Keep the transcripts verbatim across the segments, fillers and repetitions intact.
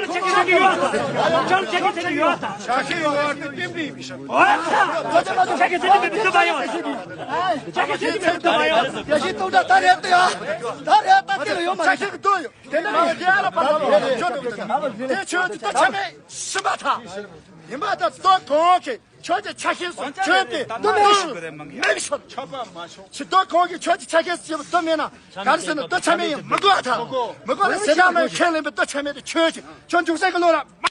ཁྱོད་ལ་ཆ་རྒྱུས་ཆགས་ཀྱི་ཡོད། ཁྱོད་ལ་ཆ་རྒྱུས་ཆགས་ཀྱི་ཡོད་ད། ཆ་རྒྱུས་ཡོད་པ་དེ་བསྟན་པའི་མི་ཤ། ཨོ་ད། ཆ་རྒྱུས་ཆགས་ཀྱི་མེད་པའི་སྟོན་པ་ཡོད། ཆ་རྒྱུས་ཆགས་ཀྱི་མེད་པའི་སྟོན་པ་ཡོད། རྒྱལ་སྤྱིའི་སྟོབས་ལྡན་ད་རེད་ད་ཡ། ད་རེད་ད་དེ་ལ་ཡོད་མ་རེད། ཆ་རྒྱུས་ཀྱི་སྟོབས་ཡོད། དེ་ནས་ང་རྒྱལ་ལ་བར་ལ་ཡོད་རེད། ཆོས་དེ་ཆོས་དེ་ད་ཆ་མེད་ཤི་མ་ཐག་ཡིན་པ་ད་སྟོབས་གང་གི་ཁྱོད་ཀྱི་ཆ་ཤས་སུ་ཁྱོད་པའི་སྟོབས་མེད་ཤོར། ཁྱོད་པ་མ་ཤོར། ཆི་སྟོབས་གང་གིས་ཁྱོད་ཀྱི་ཆ་ཤས་སུ་སྟོབས་མེད་ན་ག་རེ་ཟེར་ན་སྟོབས་ཆ་མེད་ཡིན་མི་དགོས་ཨ་ཐག་མི་དགོས་ལ་ཟེར་ན་མ་ཁས་ལེན་པའི་སྟོབས་ཆ་མེད་དེ་ཁྱོད་ཀྱི་ཁྱོད་འཇུག་སེམས་ཀྱི་བློ་ལ་མ་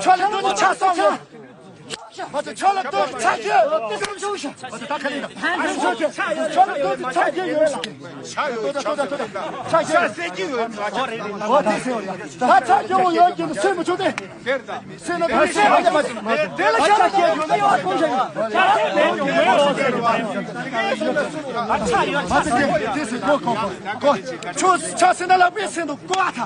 ཆོ་ལ་དོན་ཆ་སོང་ཡོད། ང་ཚོ་ཆོ་ལ་དོན་ཆ་རྒྱུ། ང་ཚོ་ད་ཁ་ལེན་ད། ཆོ་ལ་དོན་ཆ་རྒྱུ་ཡོད། ཆ་ཡོད། ཆ་ཡོད། ཆ་ཡོད། ཆ་ཡོད། ཆ་ཟེར་གྱི་ཡོད། ང་ཚོ་རེད། ང་ཚོ་ཟེར་ཡོད། ད་ཆ་རྒྱུ་ཡོད་ཀྱི་སེམས་མི་ཆུང་དེ། སེམས་ན་དེ་ལ་ཆ་རྒྱུ་ཡོད། དེ་ལ་ཆ་རྒྱུ་ཡོད། ང་ཚོ་ཀོང་ཆ་ཡོད། ཆ་ཡོད། ཆ་ཟེར་གྱི་ཡོད། ཆ་ཟེར་གྱི་ཡོད། ཆ་ཟེར་ན་ལ་པའི་སེམས་དུ་ཀོ་ཨ་ཐ།